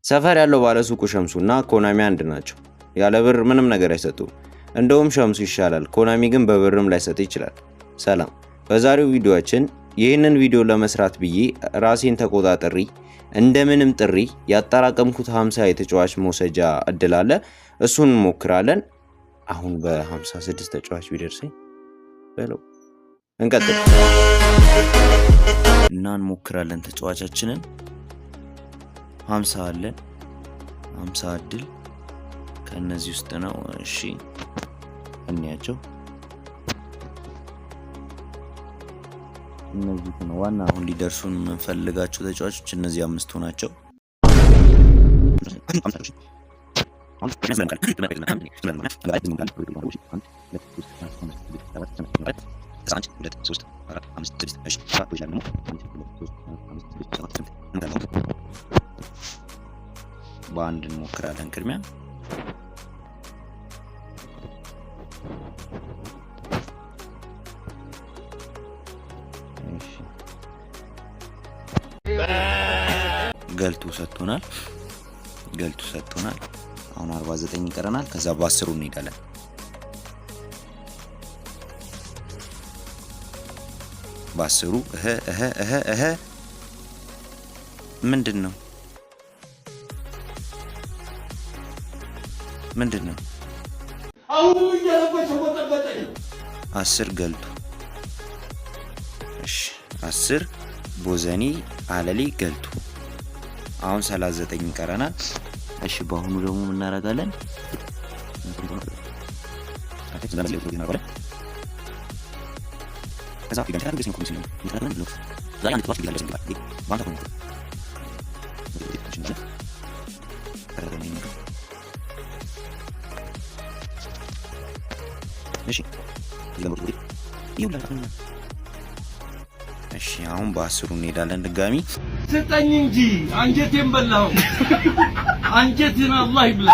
ሰፈር ያለው ባለሱቁ ሸምሱና ኮናሚ አንድ ናቸው። ያለ ብር ምንም ነገር አይሰጡም። እንደውም ሸምሱ ይሻላል፣ ኮናሚ ግን በብርም ላይሰጥ ይችላል። ሰላም፣ በዛሬው ቪዲዮአችን ይህንን ቪዲዮ ለመስራት ብዬ ራሴን ተቆጣጥሪ እንደምንም ጥሪ ያጠራቀምኩት 50 የተጫዋች መውሰጃ እድል አለ። እሱን እንሞክራለን። አሁን በ56 ተጫዋች ቢደርሰኝ በለው እንቀጥል እና እንሞክራለን። ተጫዋቻችንን 50 አለን፣ 50 እድል ከእነዚህ ውስጥ ነው። እሺ እንያቸው። እነዚህ ነው ዋና አሁን ሊደርሱን የምንፈልጋቸው ተጫዋቾች እነዚህ አምስቱ ናቸው። በአንድ እንሞክራለን ቅድሚያ። ገልቱ ሰጥቶናል። ገልቱ ሰጥቶናል። አሁን 49 ይቀረናል። ከዛ በአስሩ እንሄዳለን። በአስሩ እህ እህ እህ እህ ምንድን ነው? ምንድን ነው? 10 ገልቱ። እሺ 10 ቦዘኒ አለሊ ገልቱ። አሁን 39 ይቀረናል። እሺ በአሁኑ ደግሞ ምን እናደርጋለን? እሺ አሁን በአስሩ እንሄዳለን ድጋሚ። ስጠኝ እንጂ አንጀቴን በላው። አንጀትን አላህ ይብላ።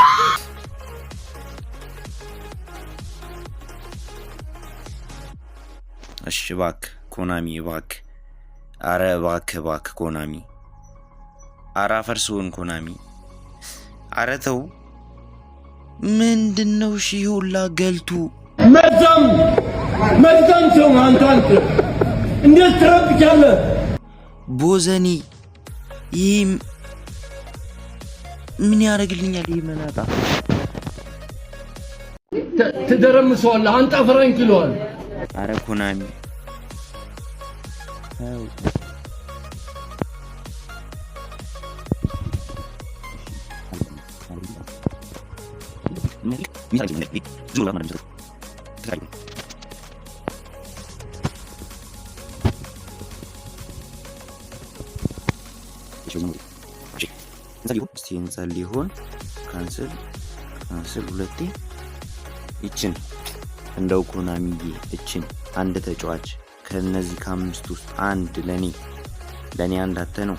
እሺ እባክህ ኮናሚ እባክህ፣ አረ እባክህ እባክህ ኮናሚ፣ አረ አፈርስውን ኮናሚ፣ አረ ተው። ምንድን ነው እሺ ሁላ ገልቱ? መርዛም መርዛም ሰው አንተ አንተ እንዴት ትረብቻለህ? ቦዘኒ ይህ ምን ያደርግልኛል? ይህ መላጣ ትደረምሰዋለህ። አንተ ፍራንክ ይለዋል። አረ ኮናሚ ተው። እስቲ እንጸልይ ይሆን? Cancel cancel ሁለቴ። ይችን እንደው ኮናሚዬ እችን አንድ ተጫዋች ከነዚህ ከአምስት ውስጥ አንድ ለኔ አንድ አተ ነው፣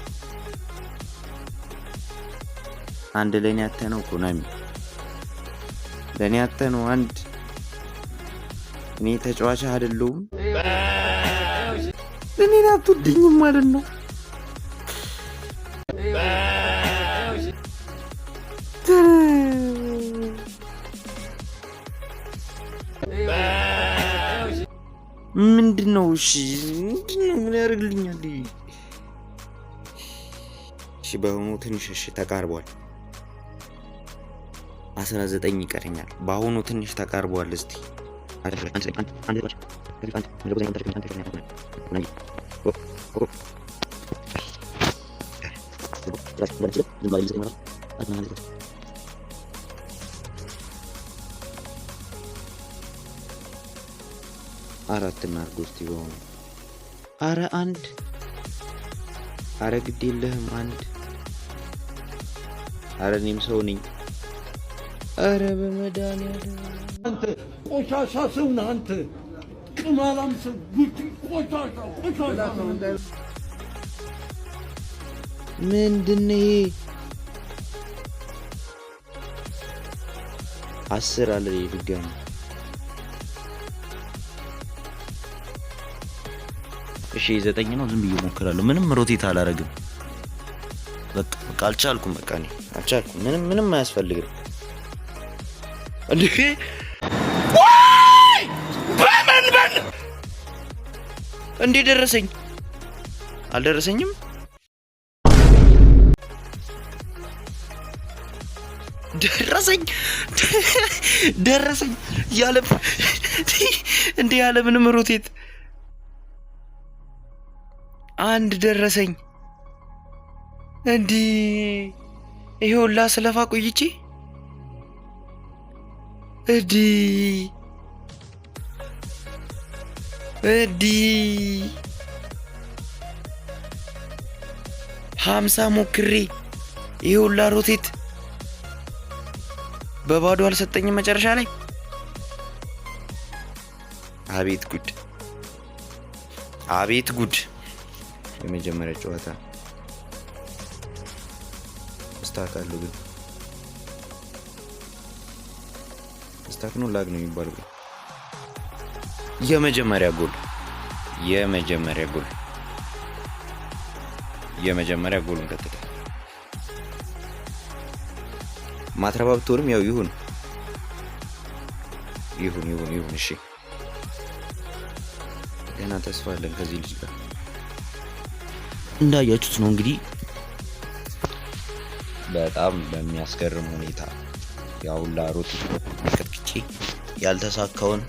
አንድ ለኔ አተ ነው፣ ኮናሚ ለኔ አተ ነው አንድ። እኔ ተጫዋች አይደለሁም፣ እኔን አትወደኝም ማለት ነው። ምንድን ነው? እሺ ምንድን ነው? ምን ያደርግልኛል? እሺ በአሁኑ ትንሽ እሺ ተቃርቧል። 19 ይቀረኛል። በአሁኑ ትንሽ ተቃርቧል። እስቲ አራት እናድርገው እስቲ በአሁኑ። አረ አንድ፣ አረ ግድ የለህም አንድ። አረ እኔም ሰው ነኝ። አረ በመድኃኒዓለም አንተ ቆሻሻ ሰው ነህ። አንተ ቅማላም ሰው ጉቺ ቆሻሻ ቆሻሻ ነው። ምንድን ነው ይሄ? 10 አለ ድጋሚ። እሺ 9 ነው። ዝም ብዬ እሞክራለሁ። ምንም rotate አላረግም። በቃ በቃ አልቻልኩም። በቃ እኔ አልቻልኩም። ምንም ምንም አያስፈልግም። እንዴ በምን እንዴ ደረሰኝ አልደረሰኝም። ደረሰኝ ደረሰኝ ያለ እንዴ ያለ ምንም rotate አንድ ደረሰኝ። እንዲህ ይሄ ሁላ ስለፋ ቆይቼ እንዲህ እንዲህ 50 ሞክሬ ይሄ ሁላ rotate በባዶ አልሰጠኝም መጨረሻ ላይ። አቤት ጉድ፣ አቤት ጉድ። የመጀመሪያ ጨዋታ stuck አለው፣ ግን stuck ነው lag ነው የሚባለው። የመጀመሪያ ጎል፣ የመጀመሪያ ጎል፣ የመጀመሪያ ጎሉን ከተተ። ማትረባ ብትሆንም ያው ይሁን ይሁን ይሁን ይሁን። እሺ ገና ተስፋ አለን ከዚህ ልጅ ጋር። እንዳያችሁት ነው እንግዲህ በጣም በሚያስገርም ሁኔታ ያሁላ rotate ቀጥቅጬ ያልተሳካውን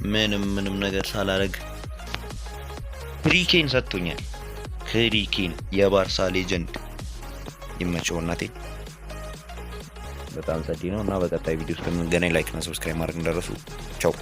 ምንም ምንም ነገር ሳላረግ ክሪኬን ሰጥቶኛል። ክሪኬን የባርሳ legend፣ ይመቸው እናቴ። በጣም ጸዴ ነው እና በቀጣይ ቪዲዮ እስከምንገናኝ like እና subscribe ማድረግ እንዳትረሱ። ቻው።